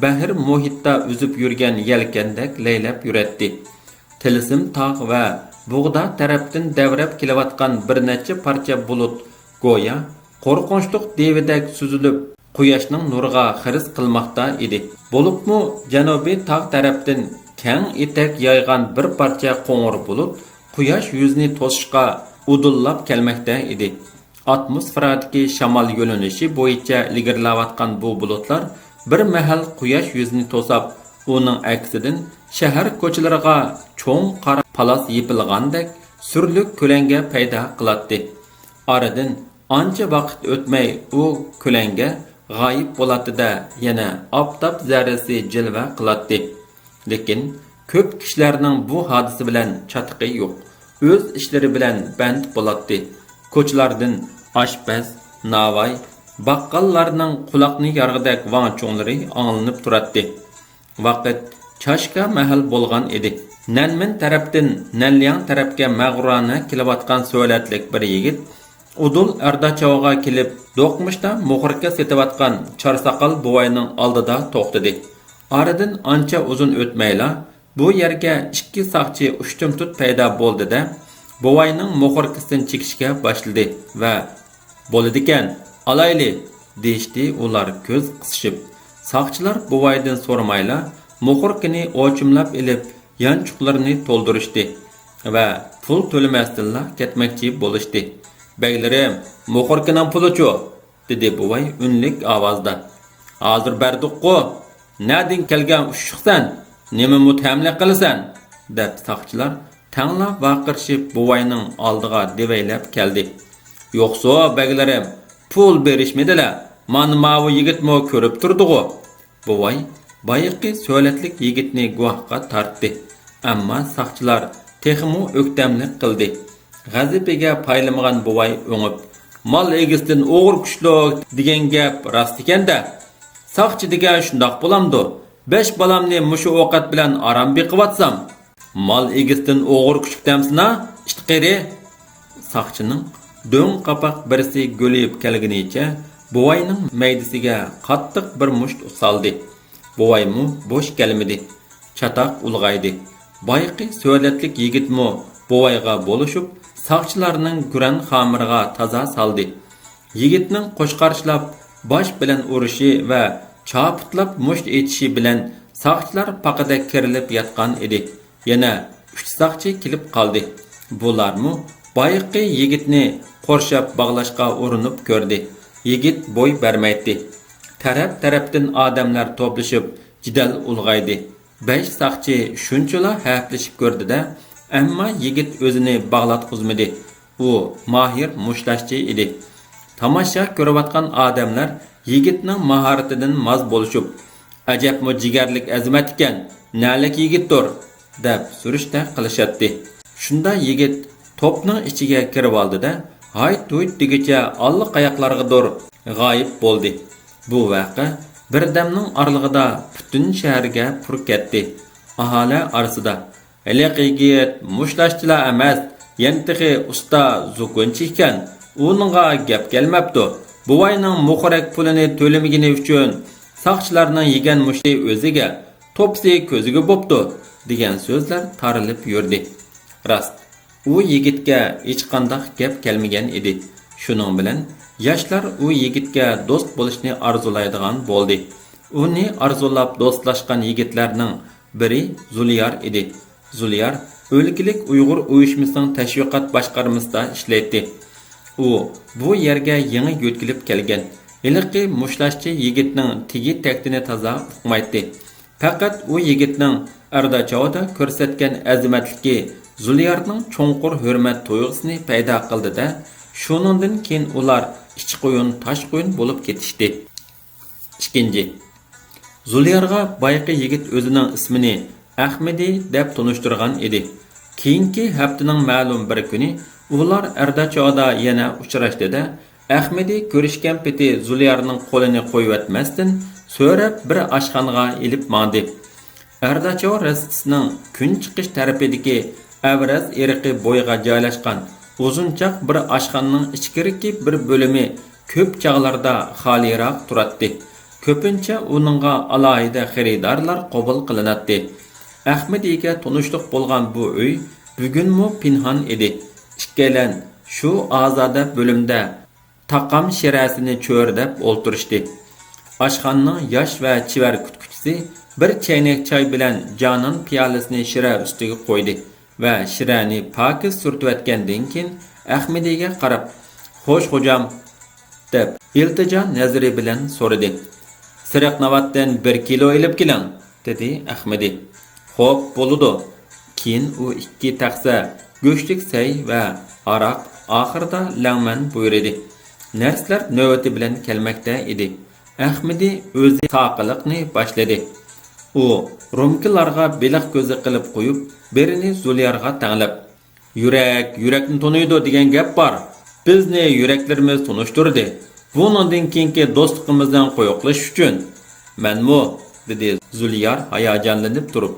بەھر مۇھىتتا ئۈزۈپ يۈرگەن يەلكەندەك لەيلەپ يۈرەتتى. تىلسىم تاغ ۋە بۇغدا تەرەپتىن دەۋرەپ كېلىۋاتقان بىر نەچچە پارچە بۇلۇت گويا قورقۇنچلۇق دېۋىدەك سۈزۈلۈپ، قۇياشنىڭ نۇرىغا خىرىس قىلماقتا ئىدى. بولۇپمۇ جەنۇبىي تاغ تەرەپتىن كەڭ ئېتەك يايغان بىر پارچە قوڭۇر بۇلۇت قۇياش يۈزىنى توسۇشقا ئۇدۇللاپ كەلمەكتە ئىدى. ئاتموسفېرادىكى شامال يۆنىلىشى بويىچە ئىلگىرىلەۋاتقان بۇ بۇلۇتلار بىر مەھەل قۇياش يۈزىنى توساپ، ئۇنىڭ ئەكسىدىن شەھەر كوچىلىرىغا چوڭ قارا پالاس يېپىلغاندەك سۈرلۈك كۆلەڭگە پەيدا قىلاتتى. ئارىدىن ئانچە ۋاقىت ئۆتمەي ئۇ كۆلەڭگە غايىب بولاتتى-دە، يەنە ئاپتاپ زەررىسى جىلۋە قىلاتتى. لېكىن كۆپ كىشىلەرنىڭ بۇ ھادىسە بىلەن چاتىقى يوق، ئۆز ئىشلىرى بىلەن بەند بولاتتى. كوچىلاردىن ئاشپەز، ناۋاي، باققاللارنىڭ قۇلاقنى يارغۇدەك ۋاڭ-چۇڭلىرى ئاڭلىنىپ تۇراتتى. ۋاقىت چاشكا مەھەل بولغان ئىدى. نەنمىن تەرەپتىن نەنلياڭ تەرەپكە مەغرۇرانە كېلىۋاتقان سۆلەتلىك بىر يىگىت ئۇدۇل ئەرداچاۋغا كېلىپ، دوقمۇشتا موخوركا سېتىۋاتقان چارساقال بوۋاينىڭ ئالدىدا توختىدى. ئارىدىن ئانچە ئۇزۇن ئۆتمەيلا، بۇ يەرگە ئىككى ساقچى ئۇشتۇمتۇت پەيدا بولدى-دە، بوۋاينىڭ موخوركىسىدىن چېكىشكە باشلىدى ۋە، «بولىدىكەن، ئالايلى!» دېيىشتى ئۇلار كۆز قىسىشىپ. ساقچىلار بوۋايدىن سورىمايلا، موخوركىنى ئوچۇملاپ ئېلىپ، يانچۇقلىرىنى تولدۇرۇشتى ۋە پۇل تۆلىمەستىنلا كەتمەكچى بولۇشتى. «بەگلىرىم، موخوركىنىڭ پۇلىچۇ؟» دېدى بوۋاي ئۈنلۈك ئاۋازدا. «ھازىر بەردۇققۇ! نەدىن كەلگەن ئۇششۇقسەن؟ نېمە مۇتتەھەملىك قىلىسەن؟» دەپ ساقچىلار تەڭلا ۋارقىرىشىپ بوۋاينىڭ ئالدىغا دېۋەيلەپ كەلدى. «يوقسۇ، بەگلىرىم، پۇل بېرىشمىدىلە، مانا ماۋۇ يىگىتمۇ كۆرۈپ تۇرىدىغۇ.» بوۋاي بايىقى سۆلەتلىك يىگىتنى گۇۋاھقا تارتتى، ئەمما ساقچىلار تېخىمۇ ئۆكتەملىك قىلدى. غەزىپىگە پايلىمىغان بوۋاي ئوڭۇپ، «مال ئىگىسىدىن ئوغرى كۈچلۈك دېگەن گەپ راست ئىكەن-دە! ساقچى دېگەن شۇنداق بولامدۇ؟ بەش بالامنى مۇشۇ ئوقەت بىلەن ئاران بېقىۋاتسام.» «مال ئىگىسىدىن ئوغرى كۈچلۈك دەمسىنا، ئىت قېرى!» ساقچىنىڭ دۆڭ قاپاق بىرسى گۆلىيىپ كەلگىنىچە بوۋاينىڭ مەيدىسىگە قاتتىق بىر مۇشت سالدى. بوۋايمۇ بوش كەلمىدى. چاتاق ئۇلغايدى. بايىقى سۆلەتلىك يىگىتمۇ بوۋايغا بولۇشۇپ، ساقچىلارنىڭ گۈرەن خامىرىغا تازا سالدى. يىگىتنىڭ قوچقارچىلاپ باش بىلەن ئۇرۇشى ۋە چاپۇتلاپ مۇشت ئېتىشى بىلەن ساقچىلار پاقىدەك كېرىلىپ ياتقان ئىدى. يەنە ئۈچ ساقچى كېلىپ قالدى. بۇلارمۇ بايىقى يىگىتنى قورشاپ باغلاشقا ئۇرۇنۇپ كۆردى. يىگىت بوي بەرمەيتتى. تەرەپ-تەرەپتىن ئادەملەر توپلىشىپ، جېدەل ئۇلغايدى. بەش ساقچى شۇنچىلا ھەپىلىشىپ كۆردى-دە، ئەمما يىگىت ئۆزىنى باغلاتقۇزمىدى. ئۇ ماھىر مۇشتلاشچى ئىدى. تاماشا كۆرۈۋاتقان ئادەملەر يىگىتنىڭ ماھارىتىدىن ماز بولۇشۇپ، «ئەجەبمۇ جىگەرلىك ئەزىمەت ئىكەن، نەلىك يىگىتتۇر!» دەپ سۈرۈشتە قىلىشاتتى. شۇندا يىگىت توپنىڭ ئىچىگە كىرىۋالدى-دە، ھايت-ھۇيت دېگۈچە ئاللىقاياقلارغىدۇر غايىب بولدى. بۇ ۋەقە بىردەمنىڭ ئارىلىقىدا پۈتۈن شەھەرگە پۇر كەتتى. ئاھالە ئارىسىدا، «ھېلىقى يىگىت مۇشتلاشچىلا ئەمەس، يەنە تېخى ئۇستا زۇكۇنچى ئىكەن، ئۇنىڭغا گەپ كەلمەپتۇ. بوۋاينىڭ موخورەك پۇلىنى تۆلىمىگىنى ئۈچۈن ساقچىلارنىڭ يېگەن مۇشتى ئۆزىگە، توپىسى كۆزىگە بوپتۇ» دېگەن سۆزلەر تارىلىپ يۈردى. راست، ئۇ يىگىتكە ھېچقانداق گەپ كەلمىگەن ئىدى. شۇنىڭ بىلەن ياشلار ئۇ يىگىتكە دوست بولۇشنى ئارزۇلايدىغان بولدى. ئۇنى ئارزۇلاپ دوستلاشقان يىگىتلەرنىڭ بىرى زۇليار ئىدى. زۇليار ئۆلكىلىك ئۇيغۇر ئۇيۇشمىسىنىڭ تەشۋىقات باشقارمىسىدا ئىشلەيتتى. ئۇ بۇ يەرگە يېڭى يۆتكىلىپ كەلگەن. ھېلىقى مۇشتلاشچى يىگىتنىڭ تېگى-تەكتىنى تازا ئۇقمايتتى. پەقەت ئۇ يىگىتنىڭ ئەرداچاۋدا كۆرسەتكەن ئەزىمەتلىكى زۇليارنىڭ چوڭقۇر ھۆرمەت تۇيغۇسىنى پەيدا قىلدى-دە، شۇنىڭدىن كېيىن ئۇلار ئىچ قويۇن، تاش قويۇن بولۇپ كېتىشتى. ئىككىنچى، زۇليارغا بايىقى يىگىت ئۆزىنىڭ ئىسمىنى ئەخمىدى دەپ تونۇشتۇرغان ئىدى. كېيىنكى ھەپتىنىڭ مەلۇم بىر كۈنى ئۇلار ئەرداچاۋدا يەنە ئۇچراشتى-دە، ئەخمىدى كۆرۈشكەن پېتى زۇليارنىڭ قولىنى قويۇۋەتمەستىن، سۆرەپ بىر ئاشخانىغا ئېلىپ ماڭدى. ئەرداچاۋ رەستىسىنىڭ كۈن چىقىش تەرىپىدىكى ئەۋرەز ئېرىقى بويىغا جايلاشقان ئۇزۇنچاق بىر ئاشخانىنىڭ ئىچكىرىكى بىر بۆلۈمى كۆپ چاغلاردا خالىيراق تۇراتتى. كۆپىنچە ئۇنىڭغا ئالاھىدە خېرىدارلار قوبۇل قىلىناتتى. ئەخمىدىگە تونۇشلۇق بولغان بۇ ئۆي بۈگۈنمۇ پىنھان ئىدى. ئىككىيلەن شۇ ئازادە بۆلۈمدە تاقام شىرەسىنى چۆرىدەپ ئولتۇرۇشتى. ئاشخانىنىڭ ياش ۋە چېۋەر كۈتكۈچىسى بىر چەينەك چاي بىلەن جانان پىيالىسىنى شىرە ئۈستىگە قويدى ۋە شىرەنى پاكىز سۈرتۈۋەتكەندىن كېيىن، ئەخمىدىگە قاراپ، «خوش، خوجام» دەپ، ئىلتىجا نەزىرى بىلەن سورىدى. «سېرىق ناۋاتتىن بىر كىلو ئېلىپ كېلىڭ» دېدى ئەخمىدى. «خوپ، بولىدۇ. كېيىن ئۇ ئىككى تەخسە گۆشلۈك سەي ۋە ھاراق، ئاخىرىدا لەڭمەن بۇيرىدى. نەرسىلەر نۆۋىتى بىلەن كەلمەكتە ئىدى. ئەخمىدى ئۆزى ساقىلىقنى باشلىدى. ئۇ رومكىلارغا بېلىق كۆزى قىلىپ قويۇپ، بىرىنى زۇليارغا تەڭلەپ، «يۈرەك يۈرەكنى تونۇيدۇ دېگەن گەپ بار. بىزنى يۈرەكلىرىمىز تونۇشتۇردى. بۇنىڭدىن كېيىنكى دوستلۇقىمىزنىڭ قويۇقلىشىشى ئۈچۈن.» «مەنمۇ»، دېدى زۇليار ھاياجانلىنىپ تۇرۇپ.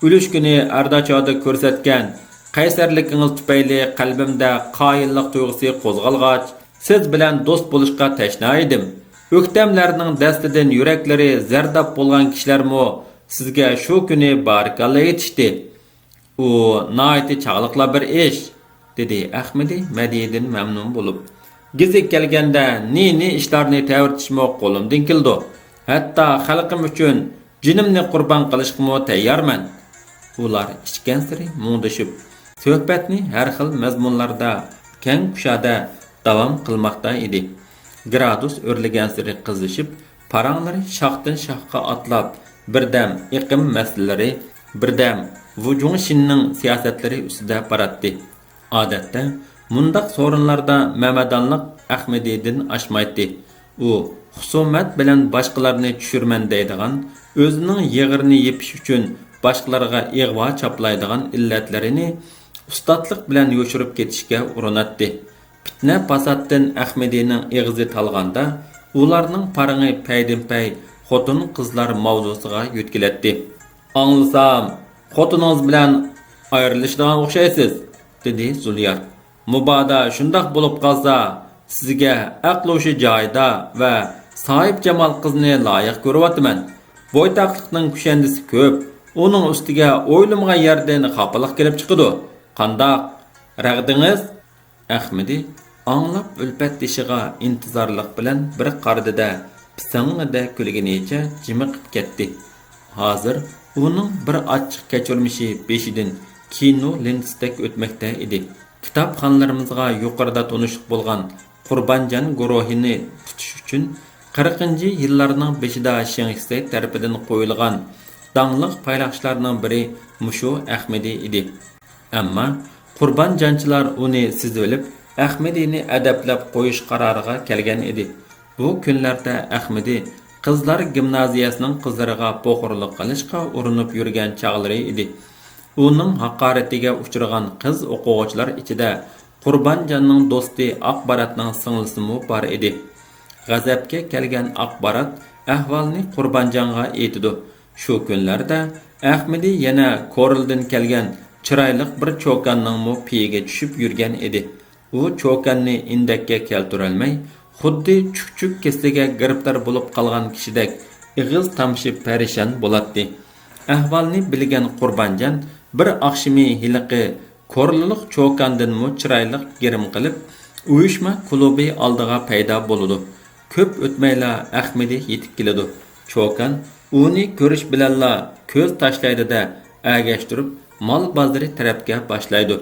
«ئۈلۈش كۈنى ئەرداشادا كۆرسەتكەن قەيسەرلىكىڭىز تۈپەيلى قەلبىمدە قايىللىق تۇيغۇسى قوزغالغاچ، سىز بىلەن دوست بولۇشقا تەشنا ئىدىم. ئۆكتەملەرنىڭ دەستىدىن يۈرەكلىرى زەرداب بولغان كىشىلەرمۇ سىزگە شۇ كۈنى بارىكاللا ئېيتىشتى. ئۇ ناھايىتى چاغلىقلا بىر ئىش»، دېدى ئەخمىدى مەدھىيىدىن مەمنۇن بولۇپ. «گېزىت كەلگەندە نى-نى ئىشلارنى تەۋرىتىشمۇ قولۇمدىن كېلىدۇ. ھەتتا خەلقىم ئۈچۈن جېنىمنى قۇربان قىلىشقىمۇ تەييارمەن.» ئۇلار ئىچكەنسېرى مۇڭدىشىپ، سۆھبەتنى ھەر خىل مەزمۇنلاردا كەڭ كۇشادە داۋام قىلماقتا ئىدى. گرادۇس ئۆرلىگەنسېرى قىزىشىپ، پاراڭلىرى شاختىن شاخقا ئاتلاپ، بىردەم ئېقىم مەسىلىلىرى، بىردەم ۋۇ جۇڭشىننىڭ سىياسەتلىرى ئۈستىدە باراتتى. ئادەتتە مۇنداق سورۇنلاردا مەمەدانلىق ئەخمىدىدىن ئاشمايتتى. ئۇ خۇسۇمەت بىلەن باشقىلارنى چۈشۈرىمەن دەيدىغان، ئۆزىنىڭ يىغىرىنى يېپىش ئۈچۈن باشقىلارغا ئىغۋا چاپلايدىغان ئىللەتلىرىنى ئۇستاتلىق بىلەن يوشۇرۇپ كېتىشكە ئۇرۇناتتى. پىتنە-پاساتتىن ئەخمىدىنىڭ ئېغىزى تالغاندا، ئۇلارنىڭ پارىڭى پەيدىنپەي خوتۇن-قىزلار ماۋزۇسىغا يۆتكىلەتتى. «ئاڭلىسام، خوتۇنىڭىز بىلەن ئايرىلىشىدىغان ئوخشايسىز»، دېدى زۇليار. «مۇبادا شۇنداق بولۇپ قالسا، سىزگە ئەقلى-ھوشى جايىدا ۋە ساھىبجامال قىزنى لايىق كۆرۈۋاتىمەن. بويتاقلىقنىڭ كۈشەندىسى كۆپ، ئۇنىڭ ئۈستىگە ئويلىمىغان يەردىن خاپىلىق كېلىپ چىقىدۇ. قانداق؟ رەغدىڭىز؟» ئەخمىدى ئاڭلاپ ئۈلپەتدىشىغا ئىنتىزارلىق بىلەن بىر قارىدى-دە، پىسىڭڭىدە كۈلگىنىچە جىمىقىپ كەتتى. ھازىر ئۇنىڭ بىر ئاچچىق كەچۈرمىشى بېشىدىن كىنو لېنتىسىدەك ئۆتمەكتە ئىدى. كىتابخانلىرىمىزغا يۇقىرىدا تونۇشلۇق بولغان قۇربانجان گۇرۇھىنى تۇتۇش ئۈچۈن قىرىقىنچى يىللارنىڭ بېشىدا شېڭ شىسەي تەرىپىدىن قويۇلغان داڭلىق پايلاقچىلارنىڭ بىرى مۇشۇ ئەخمىدى ئىدى. ئەمما قۇربانجانچىلار ئۇنى سېزىۋېلىپ، ئەخمىدىنى ئەدەپلەپ قويۇش قارارىغا كەلگەن ئىدى. بۇ كۈنلەردە ئەخمىدى قىزلار گىمنازىيەسىنىڭ قىزلىرىغا پوخۇرلۇق قىلىشقا ئۇرۇنۇپ يۈرگەن چاغلىرى ئىدى. ئۇنىڭ ھاقارىتىگە ئۇچرىغان قىز ئوقۇغۇچىلار ئىچىدە قۇربانجاننىڭ دوستى ئاقباراتنىڭ سىڭلىسىمۇ بار ئىدى. غەزەپكە كەلگەن ئاقبارات ئەھۋالنى قۇربانجانغا ئېيتىدۇ. شۇ كۈنلەردە ئەخمىدى يەنە كورلىدىن كەلگەن چىرايلىق بىر چوكاننىڭمۇ پېيىگە چۈشۈپ يۈرگەن ئىدى. ئۇ چوكاننى ئىندەككە كەلتۈرەلمەي، خۇددى چۈكچۈك كېسىلىگە گىرىپتار بولۇپ قالغان كىشىدەك ئېغىز تامشىپ پەرىشان بولاتتى. ئەھۋالنى بىلگەن قۇربانجان بىر ئاخشىمى ھېلىقى كورلىلىق چوكاندىنمۇ چىرايلىق گىرىم قىلىپ، ئۇيۇشما كۇلۇبى ئالدىغا پەيدا بولىدۇ. كۆپ ئۆتمەيلا ئەخمىدى يېتىپ كېلىدۇ. چوكان ئۇنى كۆرۈش بىلەنلا كۆز تاشلايدۇ-دە، ئەگەشتۈرۈپ مال بازىرى تەرەپكە باشلايدۇ.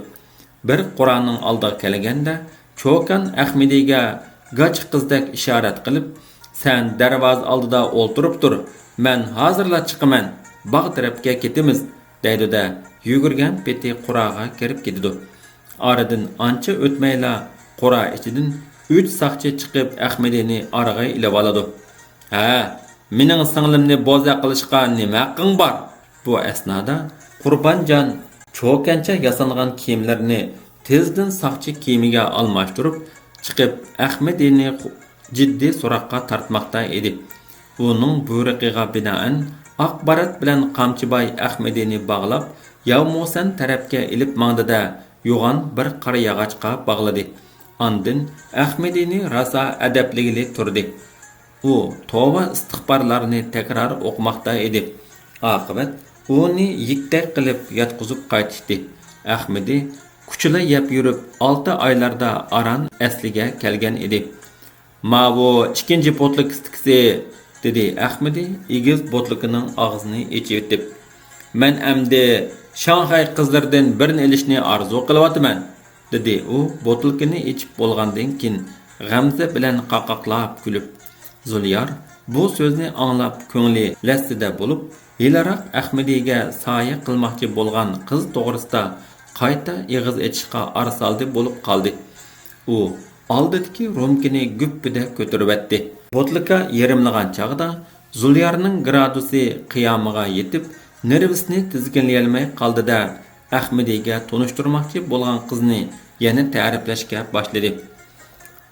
بىر قورانىڭ ئالدىغا كەلگەندە، چوكان ئەخمىدىگە گاچا قىزدەك ئىشارەت قىلىپ، «سەن دەرۋازا ئالدىدا ئولتۇرۇپ تۇر، مەن ھازىرلا چىقىمەن، باغ تەرەپكە كېتىمىز» دەيدۇ-دە، يۈگۈرگەن پېتى قوراغا كىرىپ كېتىدۇ. ئارىدىن ئانچە ئۆتمەيلا قورا ئىچىدىن ئۈچ ساقچى چىقىپ ئەخمىدىنى ئارىغا ئېلىۋالىدۇ. «ھە، مېنىڭ سىڭلىمنى بوزەك قىلىشقا نېمە ھەققىڭ بار؟» بۇ ئەسنادا قۇربانجان چوكانچە ياسانغان كىيىملىرىنى تېزدىن ساقچى كىيىمىگە ئالماشتۇرۇپ چىقىپ، ئەخمىدىنى جىددىي سوراققا تارتماقتا ئىدى. ئۇنىڭ بۇيرۇقىغا بىنائەن، ئاقبارات بىلەن قامچىباي ئەخمىدىنى باغلاپ، ياۋمۇسەن تەرەپكە ئېلىپ ماڭدى-دە، يوغان بىر قارا ياغاچقا باغلىدى. ئاندىن ئەخمىدىنى راسا ئەدەپلىگىلى تۇردى. ئۇ توۋا ئىستىغپارلارنى تەكرار ئوقۇماقتا ئىدى. ئاقىۋەت ئۇنى يىكتەك قىلىپ ياتقۇزۇپ قايتىشتى. ئەخمىدى كۇچىلا يەپ يۈرۈپ، ئالتە ئايلاردا ئاران ئەسلىگە كەلگەن ئىدى. «ماۋۇ ئىككىنچى بوتۇلكىسى» دېدى ئەخمىدى ئېگىز بوتۇلكىنىڭ ئاغزىنى ئېچىۋېتىپ. «مەن ئەمدى شاڭخەي قىزلىرىدىن بىرنى ئېلىشنى ئارزۇ قىلىۋاتىمەن» دېدى ئۇ بوتۇلكىنى ئېچىپ بولغاندىن كېيىن غەمزە بىلەن قاقاقلاپ كۈلۈپ. زۇليار بۇ سۆزنى ئاڭلاپ كۆڭلى لەستىدە بولۇپ، ھېلىراق ئەخمىدىگە سايە قىلماقچى بولغان قىز توغرىسىدا قايتا ئېغىز ئېچىشقا ئارىسالدى بولۇپ قالدى. ئۇ ئالدىدىكى رومكىنى گۈپپىدە كۆتۈرۈۋەتتى. بوتۇلكا يېرىملىغان چاغدا زۇليارنىڭ گرادۇسى قىيامىغا يېتىپ، نېرۋىسىنى تىزگىنلىيەلمەي قالدى-دە، ئەخمىدىگە تونۇشتۇرماقچى بولغان قىزنى يەنە تەرىپلەشكە باشلىدى.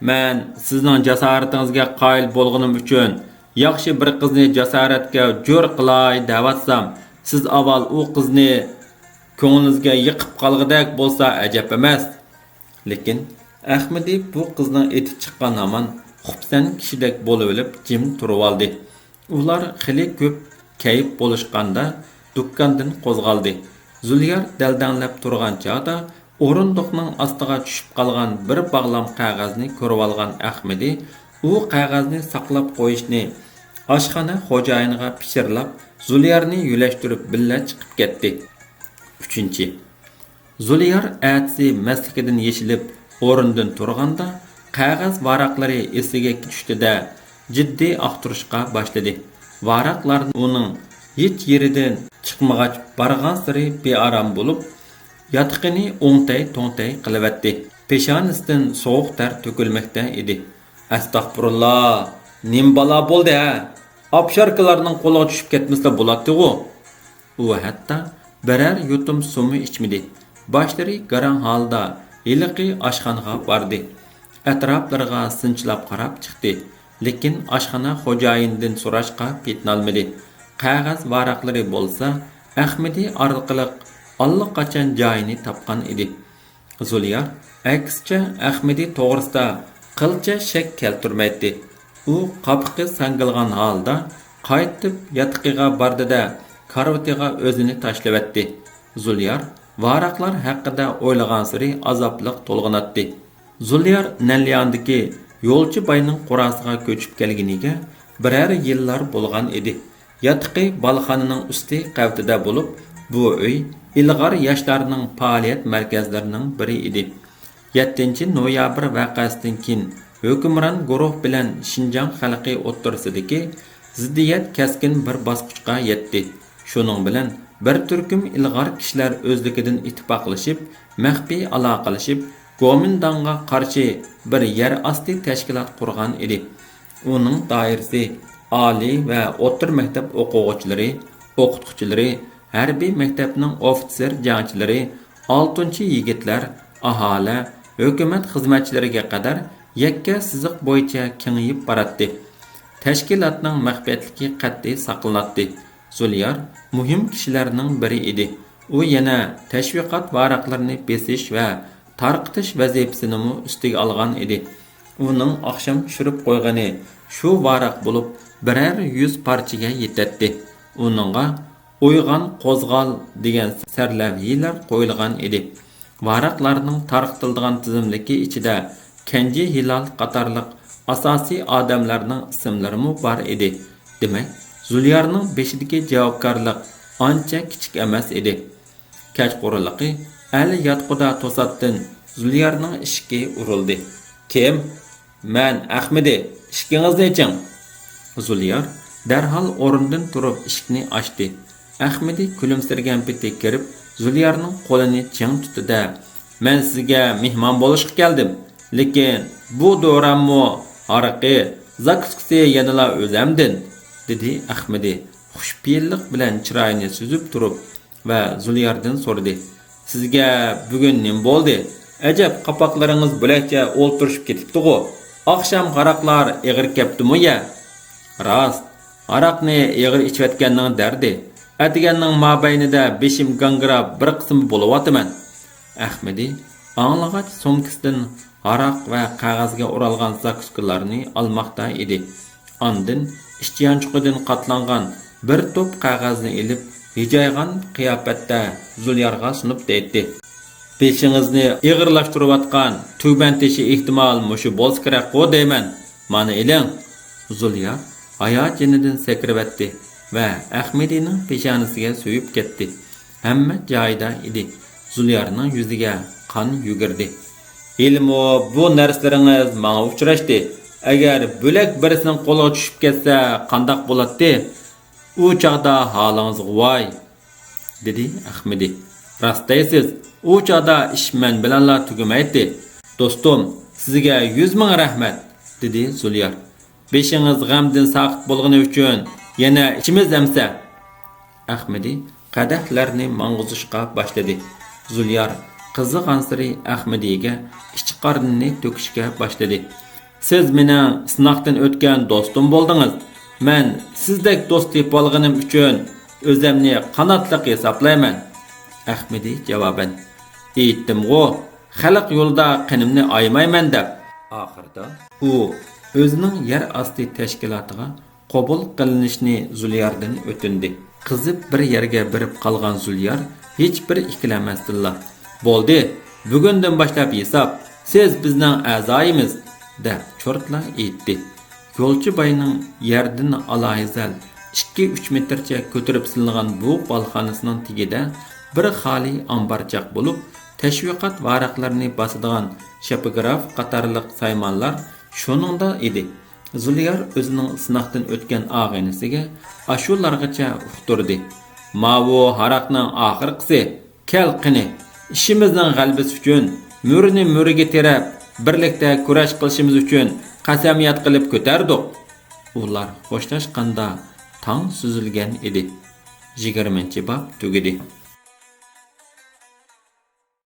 مەن سىزنىڭ جاسارىتىڭىزگە قايىل بولغىنىم ئۈچۈن ياخشى بىر قىزنى جاسارەتكە جور قىلاي دەۋاتسام، سىز ئاۋۋال ئۇ قىزنى كۆڭلىڭىزگە يېقىپ قالغۇدەك بولسا ئەجەب ئەمەس. لېكىن ئەخمىدى بۇ قىزنىڭ ئېتى چىققان ھامان خۇپسەن كىشىدەك بولۇۋېلىپ جىم تۇرۇۋالدى. ئۇلار خېلى كۆپ كەيپ بولۇشقاندا دۇكاندىن قوزغالدى. زۇليار دەلدەڭلەپ تۇرغان چاغدا ئورۇندۇقنىڭ ئاستىغا چۈشۈپ قالغان بىر باغلام قەغەزنى كۆرۈۋالغان ئەخمىدى ئۇ قەغەزنى ساقلاپ قويۇشنى ئاشخانا خوجايىنىغا پىچىرلاپ، زۇليارنى يۆلەشتۈرۈپ بىللە چىقىپ كەتتى. ئۈچىنچى. زۇليار ئەتىسى مەستلىكىدىن يېشىلىپ ئورنىدىن تۇرغاندا، قەغەز ۋاراقلىرى ئېسىگە چۈشتى-دە، جىددىي ئاختۇرۇشقا باشلىدى. ۋاراقلار ئۇنىڭ ھېچ يېرىدىن چىقمىغاچ، بارغانسېرى بىئارام بولۇپ، ياتىقىنى ئوڭتەي-توڭتەي قىلىۋەتتى. پېشانىسىدىن سوغۇق تەر تۆكۈلمەكتە ئىدى. ئەستەغپۇرۇللا، نېمە بالا بولدى ھە؟ ئاپشاركىلارنىڭ قولىغا چۈشۈپ كەتمىسىلا بولاتتىغۇ. ئۇ ھەتتا بىرەر يۇتۇم سۇمۇ ئىچمىدى. باشلىرى گاراڭ ھالدا ھېلىقى ئاشخانىغا باردى. ئەتراپلىرىغا سىنچىلاپ قاراپ چىقتى. لېكىن ئاشخانا خوجايىنىدىن سوراشقا پېتىنالمىدى. قەغەز ۋاراقلىرى بولسا ئەخمىدى ئارقىلىق ئاللىقاچان جايىنى تاپقان ئىدى. زۇليار ئەكسىچە ئەخمىدى توغرىسىدا قىلچە شەك كەلتۈرمەيتتى. ئۇ قاپىقى ساڭگىلىغان ھالدا قايتىپ ياتىقىغا باردى-دە، كارىۋىتىغا ئۆزىنى تاشلىۋەتتى. زۇليار ۋاراقلار ھەققىدە ئويلىغانسېرى ئازابلىق تولغىناتتى. زۇليار نەنلياندىكى يولچى باينىڭ قوراسىغا كۆچۈپ كەلگىنىگە بىرەر يىللار بولغان ئىدى. ياتىقى بالىخانىنىڭ ئۈستى قەۋىتىدە بولۇپ، بۇ ئۆي ئىلغار ياشلارنىڭ پائالىيەت مەركەزلىرىنىڭ بىرى ئىدى. يەتتىنچى نويابىر ۋەقەسىدىن كېيىن ھۆكۈمران گۇرۇھ بىلەن شىنجاڭ خەلقى ئوتتۇرىسىدىكى زىددىيەت كەسكىن بىر باسقۇچقا يەتتى. شۇنىڭ بىلەن بىر تۈركۈم ئىلغار كىشىلەر ئۆزلۈكىدىن ئىتتىپاقلىشىپ، مەخپىي ئالاقىلىشىپ، گومىنداڭغا قارشى بىر يەر ئاستى تەشكىلات قۇرغان ئىدى. ئۇنىڭ دائىرىسى ئالىي ۋە ئوتتۇرا مەكتەپ ئوقۇغۇچىلىرى، ئوقۇتقۇچىلىرى، ھەربىي مەكتەپنىڭ ئوفىتسېر جەڭچىلىرى، ئالتۇنچى يىگىتلەر، ئاھالە، ھۆكۈمەت خىزمەتچىلىرىگە قەدەر يەككە سىزىق بويىچە كېڭىيىپ باراتتى. تەشكىلاتنىڭ مەخپىيەتلىكى قەتئىي ساقلىناتتى. زۇليار مۇھىم كىشىلەرنىڭ بىرى ئىدى. ئۇ يەنە تەشۋىقات ۋاراقلىرىنى بېسىش ۋە تارقىتىش ۋەزىپىسىنىمۇ ئۈستىگە ئالغان ئىدى. ئۇنىڭ ئاخشام چۈشۈرۈپ قويغىنى شۇ ۋاراق بولۇپ، بىرەر يۈز پارچىگە يېتەتتى. ئۇنىڭغا «ئويغان، قوزغال» دېگەن سەرلەۋھىلەر قويۇلغان ئىدى. ۋاراقلارنىڭ تارقىتىلىدىغان تىزىملىكى ئىچىدە كەنجى ھىلال قاتارلىق ئاساسىي ئادەملەرنىڭ ئىسىملىرىمۇ بار ئىدى. دېمەك، زۇليارنىڭ بېشىدىكى جاۋابكارلىق ئانچە كىچىك ئەمەس ئىدى. كەچقۇرۇنلۇقى ئەل ياتقۇدا توساتتىن زۇليارنىڭ ئىشىكى ئۇرۇلدى. «كىم؟» «مەن، ئەخمىدى. ئىشىكىڭىزنى ئېچىڭ!» زۇليار دەرھال ئورنىدىن تۇرۇپ ئىشىكنى ئاچتى. ئەخمىدى كۈلۈمسىرىگەن پېتى كىرىپ، زۇليارنىڭ قولىنى چىڭ تۇتتى-دە، «مەن سىزگە مېھمان بولۇشقا كەلدىم. لېكىن بۇ دوراممۇ، ھارىقى، زاكۇسكىسى يەنىلا ئۆزەمدىن»، دېدى ئەخمىدى خۇشپېئىللىق بىلەن چىرايىنى سۈزۈپ تۇرۇپ ۋە زۇلياردىن سورىدى. «سىزگە بۈگۈن نېمە بولدى؟ ئەجەب، قاپاقلىرىڭىز بۆلەكچە ئولتۇرۇشۇپ كېتىپتىغۇ؟ ئاخشام ھاراقلار ئېغىر كەپتىمۇ يە؟» «راست، ھاراقنى ئېغىر ئىچىۋەتكەننىڭ دەردى، ئەتىگەننىڭ مابەينىدە بېشىم گاڭگىراپ بىر قىسىم بولۇۋاتىمەن.» ئەخمىدى ئاڭلىغاچ سومكىسىدىن ھاراق ۋە قەغەزگە ئورالغان زاكۇسكىلارنى ئالماقتا ئىدى. ئاندىن ئىچ يانچۇقىدىن قاتلانغان بىر توپ قەغەزنى ئېلىپ، ھىجايغان قىياپەتتە زۇليارغا سۇنۇپ دەيتتى: «بېشىڭىزنى ئېغىرلاشتۇرۇۋاتقان تۈگمەن تېشى ئېھتىمال مۇشۇ بولسا كېرەكقۇ دەيمەن. مانا ئېلىڭ.» زۇليار ھاياجىنىدىن سەكرىۋەتتى ۋە ئەخمىدىنىڭ پېشانىسىگە سۆيۈپ كەتتى. ھەممە جايىدا ئىدى. زۇليارنىڭ يۈزىگە قان يۈگۈردى. «ھېلىمۇ بۇ نەرسىلىرىڭىز ماڭا ئۇچراشتى. ئەگەر بۆلەك بىرسىنىڭ قولىغا چۈشۈپ كەتسە قانداق بولاتتى؟ ئۇ چاغدا ھالىڭىزغا ۋاي، دېدى ئەخمىدى. راست دەيسىز، ئۇ چاغدا ئىش مەن بىلەنلا تۈگىمەيتتى. دوستۇم، سىزگە يۈز مىڭ رەھمەت، دېدى زۇليار. بېشىڭىز غەمدىن ساقىت بولغىنى ئۈچۈن يەنە ئىچىمىز ئەمسە. ئەخمىدى قەدەھلەرنى ماڭغۇزۇشقا باشلىدى. زۇليار قىزىغانسېرى ئەخمىدىگە ئىچ قارنىنى تۆكۈشكە باشلىدى. سىز مېنىڭ سىناقتىن ئۆتكەن دوستۇم بولدىڭىز. مەن سىزدەك دوست تېپىۋالغىنىم ئۈچۈن ئۆزەمنى قاناتلىق ھېسابلايمەن. ئەخمىدى جاۋابەن، ئېيتتىمغۇ، خەلق يولىدا قېنىمنى ئايىمايمەن دەپ. ئاخىرىدا ئۇ ئۆزىنىڭ يەر ئاستى تەشكىلاتىغا قوبۇل قىلىنىشنى زۇلياردىن ئۆتۈندى. قىزىپ بىر يەرگە بېرىپ قالغان زۇليار ھېچبىر ئىككىلەنمەستىنلا، بولدى، بۈگۈندىن باشلاپ ھېساب، سىز بىزنىڭ ئەزايىمىز، دەپ چورتلا ئېيتتى. يولچى باينىڭ يەردىن ئالاھىزەل ئىككى ئۈچ مېتىرچە كۆتۈرۈپ سېلىنغان بۇ بالخانىسىنىڭ تېگىدە بىر خالىي ئامبارچاق بولۇپ، تەشۋىقات ۋاراقلىرىنى باسىدىغان شېپىگراف قاتارلىق سايمانلار شۇنىڭدا ئىدى. زۇليار ئۆزىنىڭ سىناقتىن ئۆتكەن ئاغىنىسىگە ئاشۇلارغىچە ئۇقتۇردى. ماۋۇ ھاراقنىڭ ئاخىرقىسى. كەل قېنى، ئىشىمىزنىڭ غەلىبىسى ئۈچۈن، مۈرىنى مۈرىگە تىرەپ، بىرلىكتە كۈرەش قىلىشىمىز ئۈچۈن قەسەمياد قىلىپ كۆتەردۇق. ئۇلار خوشلاشقاندا تاڭ سۈزۈلگەن ئىدى. يىگىرمىنچى باب تۈگىدى.